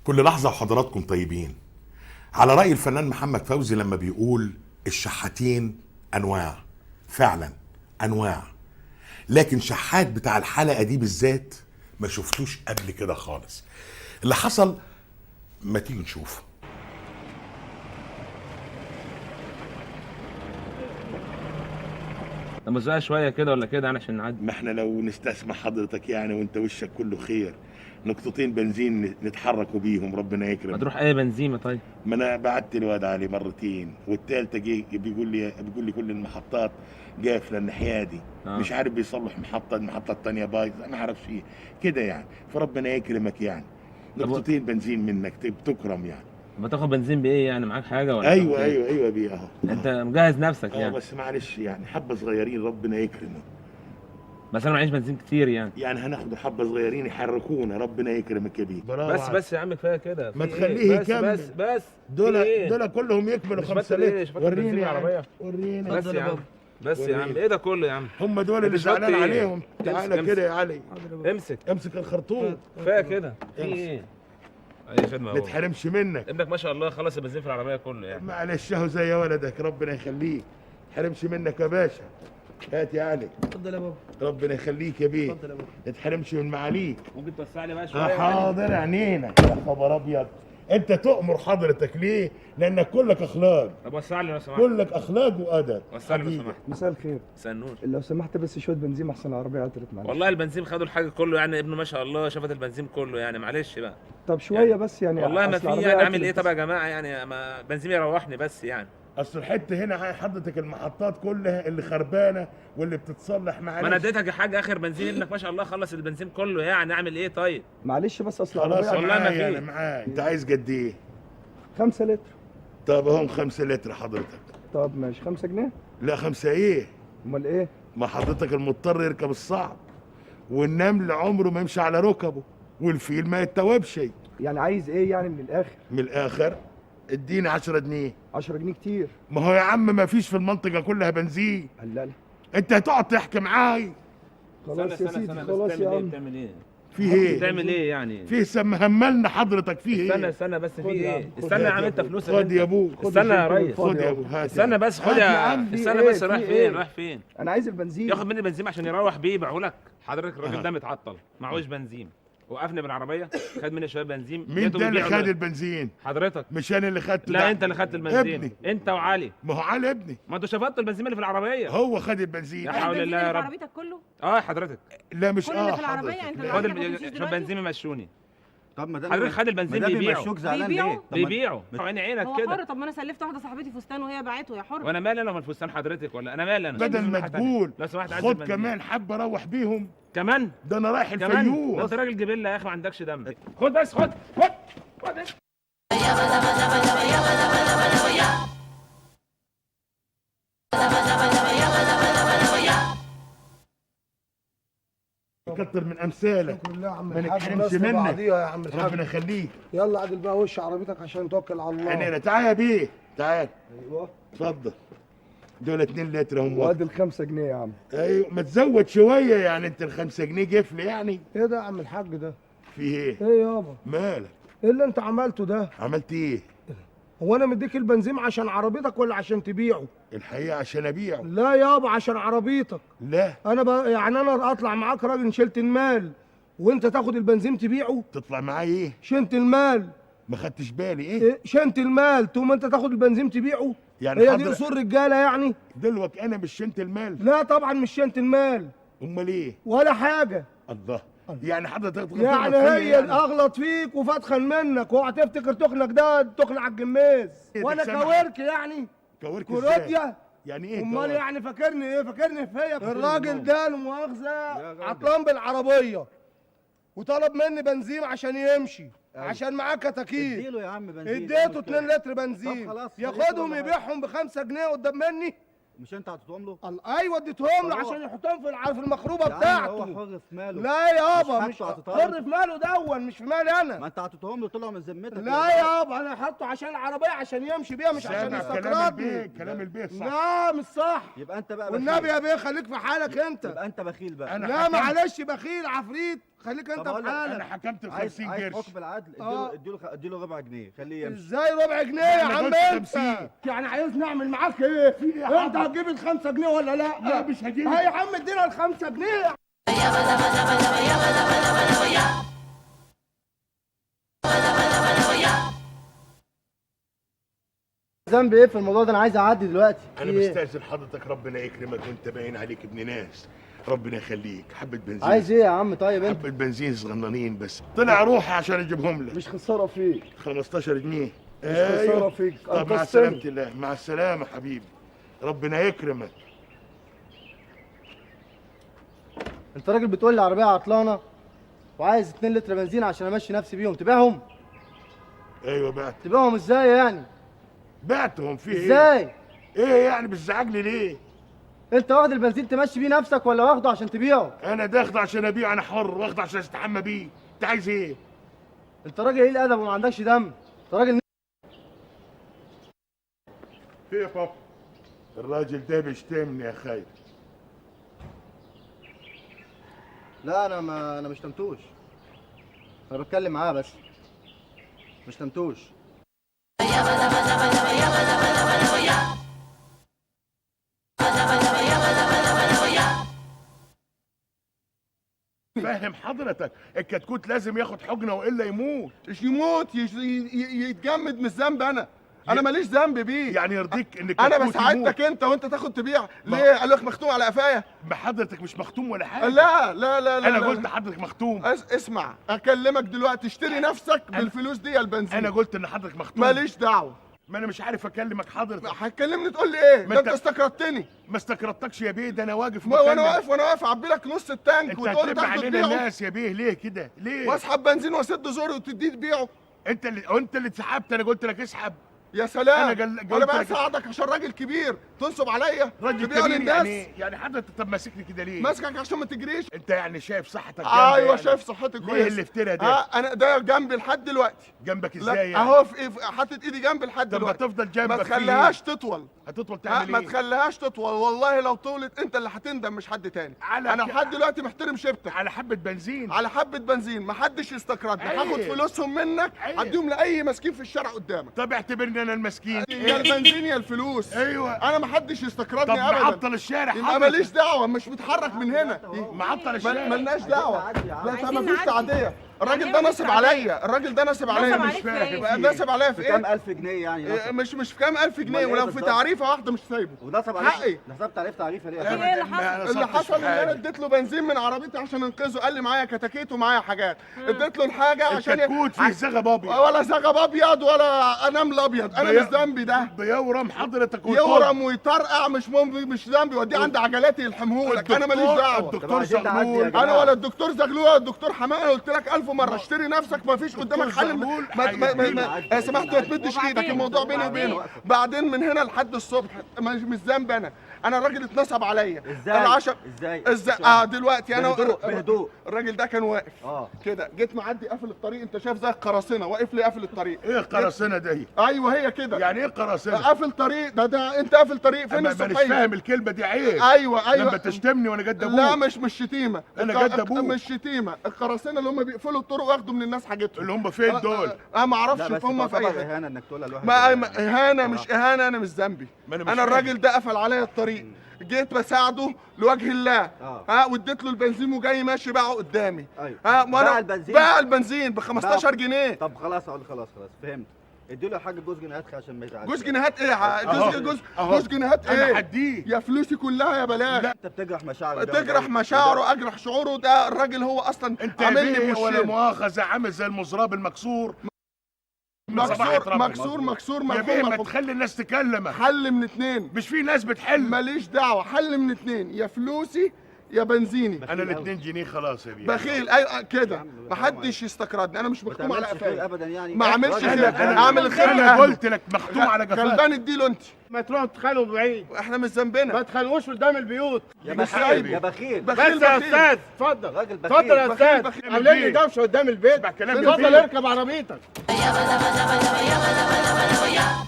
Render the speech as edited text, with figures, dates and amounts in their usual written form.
كل لحظة وحضراتكم طيبين. على رأي الفنان محمد فوزي لما بيقول الشحاتين أنواع، فعلا أنواع، لكن شحات بتاع الحلقة دي بالذات ما شفتوش قبل كده خالص. اللي حصل ما تيجي نشوف. طب ما شوية كده ولا كده يعني عشان نعدي. ما احنا لو نستسمح حضرتك يعني وانت وشك كله خير، نقطتين بنزين نتحركوا بيهم ربنا يكرم. ما تروح اي بنزيمه طيب؟ ما انا بعت الواد علي مرتين والتالتة جه بيقول لي كل المحطات قافله الناحية دي. مش عارف بيصلح محطة، المحطة الثانية بايظة، ما اعرفش ايه كده يعني، فربنا يكرمك يعني. نقطتين بنزين منك تكرم يعني. ما تاخد بنزين بايه يعني؟ معاك حاجة ولا؟ ايوه ايوه ايوه بيه اهو. انت مجهز نفسك يعني؟ بس معلش يعني حبه صغيرين ربنا يكرمك. بس انا معيش بنزين كتير يعني. يعني هناخد حبه صغيرين يحركونا ربنا يكرمك يا بيه. بس يا عم كفاية كده، ما تخليه يكمل. بس دول كلهم يكملوا 5 لتر. وريني العربية، وريني. بس يا عم، بس يا عم ايه ده كله يا عم؟ هم دول اللي زعلان عليهم. تعالى كده يا علي، امسك الخرطوم. كفاية كده، في ايه؟ اي خدمة، ما تحرمش منك. ابنك ما شاء الله خلص البنزين في العربية كله يعني. معلش اهو زي ولدك ربنا يخليك، ما تحرمش منك يا باشا. هات يا علي. اتفضل يا بابا. ربنا يخليك يا بيه. اتفضل يا بابا. ما تحرمش من معاليك. ممكن توسع لي بقى شوية؟ حاضر عينينا. يا خبر ابيض، انت تؤمر حضرتك ليه؟ لانك كلك اخلاق. طب وسع لي لو سمحت. كلك اخلاق وادب. وسع لي لو سمحت. مساء الخير. مساء النور. لو سمحت بس شوية بنزين احسن العربية عطلت معلش. والله البنزين خدوا الحاجة كله يعني، ابنه ما شاء الله شفت البنزين كله يعني، معلش بقى. طب شوية يعني بس يعني. والله ما في يعني، اعمل ايه طب يا جماعة يعني؟ ما بنزين يروحني بس يعني. اصل الحتة هنا حضرتك المحطات كلها اللي خربانة واللي بتتصلح معلش. ما انا اديتك يا حاج اخر بنزين، ابنك ما شاء الله خلص البنزين كله يعني، اعمل ايه طيب؟ معلش بس اصل خلاص والله ما في. انا معاك. انت عايز قد ايه؟ 5 لتر. طب اهم 5 لتر حضرتك. طب ماشي. 5 جنيه؟ لا 5 ايه؟ امال ايه؟ ما حضرتك المضطر يركب الصعب، والنمل عمره ما يمشي على ركبه، والفيل ما يتوبش. يعني عايز ايه يعني من الاخر؟ من الاخر اديني 10 جنيه. 10 جنيه كتير. ما هو يا عم ما فيش في المنطقة كلها بنزين. لا لا انت هتقعد تحكي معاي. خلاص يا سيدي، خلاص يا عم. بتعمل ايه؟ فيه ايه؟ بتعمل ايه يعني؟ فيه هملنا حضرتك. فيه ايه؟ استنى استنى بس، فيه ايه؟ استنى يا عم انت فلوسك. خد يا ابو. استنى يا ريس. خد يا ابو. استنى بس، خد يا عم. استنى بس، رايح فين؟ رايح فين؟ انا عايز البنزين. ياخد مني بنزين عشان يروح بيه يبيعه لك. حضرتك الراجل ده متعطل، معهوش بنزين، وقفني بالعربية خد مني شوية بنزين. مين ده اللي خد البنزين؟ حضرتك. مش انا اللي خدته. لا انت اللي خدت البنزين. ابني. انت وعلي. ما هو علي ابني. ما انتوا شفطتوا البنزين اللي في العربية. هو خد البنزين. يا حول الله يا رب. عربيتك كله؟ اه حضرتك. لا مش كل اللي في العربية انت. خد شوية بنزين يمشوني. طب ما ده حضرتك خد البنزين بيبيعه. زعلان ليه؟ بيبيعه عيني عينك كده. هو حر. طب ما انا سلفت واحدة صاحبتي فستان وهي باعته يا حر. وانا مالي انا من الفستان حضرتك ولا انا مالي انا؟ بدل ما تقول لو سمحت عايز خد كمان حبه روح بيهم كمان. ده انا رايح الفيوم. ده انت راجل جبله يا اخي، ما عندكش دم. خد بس، خد خد خد. كتر من امثالك. ما نتحرمش منك يا عم الحاج. ربنا يخليك. يلا عدل بقى وش عربيتك عشان توكل على الله. عينينا. تعال يا بيه، تعال. ايوه اتفضل. دول 2 لتر هم. وادي ال 5 جنيه يا عم. ايوه ما تزود شوية يعني، انت ال 5 جنيه جفل يعني. ايه ده يا عم الحاج ده؟ في ايه؟ ايه يابا؟ مالك؟ ايه اللي انت عملته ده؟ عملت ايه؟ هو انا مديك البنزين عشان عربيتك ولا عشان تبيعه؟ الحقيقة عشان ابيعه. لا يابا عشان عربيتك. لا انا يعني انا اطلع معاك راجل شلت المال وانت تاخد البنزين تبيعه؟ تطلع معايا ايه؟ شنت المال. ما خدتش بالي ايه؟ شنت المال، تقوم انت تاخد البنزين تبيعه؟ يعني هي دي اصول رجاله يعني؟ دلوقتي انا مش شنت المال؟ لا طبعا مش شنت المال. امال ايه؟ ولا حاجة. الله، يعني حضرتك يعني هي يعني اغلط فيك وفتخن منك، واوعى تفتكر تخنك ده تخن على الجماز. وانا كورك يعني؟ كورك كوروديا يعني ايه؟ امال يعني فاكرني ايه؟ فاكرني فيا؟ الراجل ده لا مؤاخذة عطلان بالعربية وطلب مني بنزين عشان يمشي. أيوة. عشان معاه كتاكيت. اديله يا عم بنزين. اديته 2 لتر بنزين. ياخدهم يبيعهم ب 5 جنيه قدام مني. مش انت هتديهم له؟ ايوه اديتهم له عشان يحطهم في المخروبه بتاعته. هو حر في ماله. لا يابا مش حر في ماله دون، مش في مالي انا. ما انت عطيتهم له طلعوا من ذمتك. لا يابا انا حاطه عشان العربية عشان يمشي بيها، مش عشان يستقرضني. كلام البيه صح. لا مش صح. يبقى انت بقى والنبي يا بيه خليك في حالك انت. يبقى انت بخيل بقى. لا معلش بخيل عفريت. خليك انت طب في أقول لك، حالك. انا حكمت ب عايز 50 عايز قرش. حكم العدل. اديله اديله ربع جنيه خليه يمشي. ازاي ربع جنيه يا أنا عم قلت انت؟ 50. يعني عايزني اعمل معاك ايه؟ إيه يا انت حضرتك؟ هتجيب ال5 جنيه ولا لا؟ لا، مش هجيب. ها يا عم ادينا ال5 جنيه. ذنب ايه في الموضوع ده؟ انا عايز اعدي دلوقتي. انا في إيه؟ بستأذن حضرتك، ربنا يكرمك وانت باين عليك ابن ناس، ربنا يخليك. حبة بنزين. عايز ايه يا عم؟ طيب انت حبة بنزين صغننين بس، طلع روحي عشان اجيبهم لك. مش خسارة فيك. 15 جنيه. مش خسارة فيك. طب مع أنقذتني. سلامة الله، مع السلامة حبيبي، ربنا يكرمك. انت راجل بتقول لي العربية عطلانه وعايز 2 لتر بنزين عشان امشي نفسي بيهم، تبيعهم؟ ايوه بعت. تبيعهم ازاي يعني؟ بعتهم في ايه؟ ازاي؟ ايه يعني بتزعجلي ليه؟ انت واخد البنزين تمشي بيه نفسك ولا واخده عشان تبيعه؟ انا داخله عشان ابيع، انا حر، واخده عشان استحمى بيه. انت عايز ايه؟ انت راجل قليل ادب وما عندكش دم، انت راجل. في ايه يا بابا؟ الراجل ده بيشتمني يا خير. لا انا ما انا مش تمتوش، انا بتكلم معاه بس مش تمتوش. فاهم حضرتك، الكتكوت لازم ياخد حجنه والا يموت. مش يموت، يتجمد. مش ذنب انا، انا ماليش ذنب بيه. يعني يرضيك ان انا الكتكوت بساعدك يموت؟ انت وانت تاخد تبيع ليه؟ قال لك مختوم على قفايا. ما حضرتك مش مختوم ولا حاجة. لا لا لا لا انا لا. قلت حضرتك مختوم. اسمع، اكلمك دلوقتي، اشتري نفسك بالفلوس دي يا البنزين. انا قلت ان حضرتك مختوم. ماليش دعوه. ما انا مش عارف اكلمك حضرتك. هتكلمني تقول لي ايه؟ ما ده انت انت- استكردتني. ما استكردتكش يا بيه، ده انا واقف ما وانا مكلم. واقف، وانا واقف اعبي لك نص التانك انت وتقول لي هتلم تاخده علينا تبيعه. الناس يا بيه ليه كده؟ ليه؟ واسحب بنزين واسد زوري وتديه تبيعه. انت اللي اتسحبت، انا قلت لك اسحب. يا سلام. أنا وانا بقى قلت لك- اساعدك عشان راجل كبير تنصب عليا؟ راجل تبيعه كبير للناس. يعني إيه؟ يعني حضرتك طب ماسكني كده ليه؟ ماسكك عشان ما تجريش. انت يعني شايف صحتك جنبي ايوه يعني. شايف صحتي كويس. ليه الافتراء ده؟ انا ده جنبي لحد دلوقتي. جنبك لا ازاي يعني؟ اهو في حاطط ايدي جنبي لحد طب ما دلوقتي. تفضل جنبك ما في إيه؟ تخليهاش تطول. هتطول تعمل ما ايه؟ تخليهاش تطول، والله لو طولت انت اللي هتندم مش حد تاني. على انا لحد دلوقتي محترم شبتك. على حبه بنزين. على حبه بنزين ما حدش يستكردني. عيب. هاخد فلوسهم منك عيب. هديهم لاي مسكين في الشارع قدامك. طب اعتبرني انا المسكين. يا البنزين يا الفلوس. ايوه. انا ما حدش يستكردني طب ابدا. معطل الشارع يبقى حضرتك. ماليش دعوه، مش متحرك من هنا. معطل الشارع. مالناش دعوه. لا طب عايزين ما فيش نعدي. تعديه. الراجل ده عايزين نصب نعدي. عليا، الراجل ده نصب عليا. نصب مش عليك في فاهم. ايه؟ فاهم. نصب عليا في بكام ايه؟ ألف جنيه يعني إيه، نصب؟ مش في كام ألف جنيه، أمال إيه ولو في بالظبط؟ تعريفه واحدة مش سايبه. ونصب عليك. حقي. نصبت عليه في تعريفه ليه يا ايه فندم؟ اللي حصل؟ اللي حصل ان انا اديت له بنزين من عربيتي عشان انقذه، قال لي معايا كتاكيت ومعايا حاجات، اديت له الحاجة عشان الكتكوت فيه زغب ابيض. ولا زغب ابيض ولا نمل ابيض، انا مش ذنبي ده. بيورم حضرتك ويطر. يورم ويطرقع مش مهم، مش ذنبي، وديه عند عجلاتي يلحمهولك، انا ماليش دعوه. الدكتور عايزين نعدي يا زغلول. جماعة. انا ولا الدكتور زغلول ولا الدكتور حماقه، انا قلت لك 1000 مرة اشتري نفسك، ما فيش قدامك حل. زغلول ما ما ما ما هيدينا. سمحت ما تمدش ايدك، وبعدين؟ الموضوع بيني وبعدين؟ وبينه. بعدين من هنا لحد الصبح مش ذنبي انا، انا الراجل اتنصب عليا. ازاي؟ ازاي؟ ازاي؟ دلوقتي انا بهدوء، بهدوء. الراجل ده كان واقف كده، جيت معدي قافل الطريق، انت شايف زي القراصنة واقف لي قافل الطريق. ايه القراصنة دي؟ ايوه هي كده. يعني ايه قراصنة؟ قافل طريق ده انت قافل طريق فين ما مانيش الصبحية؟ فاهم الكلمة دي عيب. ايوه ايوه. لما تشتمني وانا جد ابوك. لا مش شتيمه. أنا جد أبوك. مش شتيمه، القراصنة اللي هم بيقفلوا الطرق وياخدوا من الناس حاجتهم. اللي هم فين دول؟ ما اعرفش لا بس هم في اي تعتبر حتة. اهانه انك تقولها لواحد ما كده ما- يعني. اهانه مش اهانه، انا مش ذنبي. ما أنا مش انا فاهم. الراجل ده قفل عليا الطريق، جيت بساعده لوجه الله. ها واديت له البنزين وجاي ماشي باعه قدامي. ايوه. ها ما باع انا البنزين؟ باع البنزين ب 15 جنيه. طب خلاص اقول خلاص خلاص فهمت. اديله يا حاج جوز جنيهات عشان ما يزعلش. جوز جنيهات ايه؟ أهو. جوز جوز أهو. جوز جنيهات انا ايه؟ هديه. يا فلوسي كلها يا بلاش. انت بتجرح مشاعره ده تجرح مشاعره، اجرح شعوره، ده الراجل هو اصلا انت يا عامل لي بيه ولا بوشين. مؤاخذة عامل زي المزراب المكسور. من صباح مكسور ربنا. مكسور مكسور يا ملحوم بيه ما ملحوم. تخلي الناس تكلمك. حل من اتنين. مش في ناس بتحل. ماليش دعوه، حل من اتنين، يا فلوسي يا بنزيني. انا ال 2 جنيه خلاص يا بيه. بخيل ايوه كده، عم، محدش يستكردني، انا مش ما مختوم على تعملش خير قفايا. ابدا يعني. ما اعملش راجل خير، غلبان. اعمل الخير انا لأهله. قلت لك مختوم على جفاك. غلبان اديله انت. ما تروحوا تتخانقوا بعيد، احنا مش ذنبنا. ما تخانقوش قدام البيوت. يا مش بخيل سايبه. يا بخيل. بخيل بس يا بخيل. استاذ اتفضل. راجل بخيل. اتفضل يا بخيل استاذ، بخيل. عاملين لي دوشه قدام البيت. اسمع كلام اتفضل البيت. اركب عربيتك. يا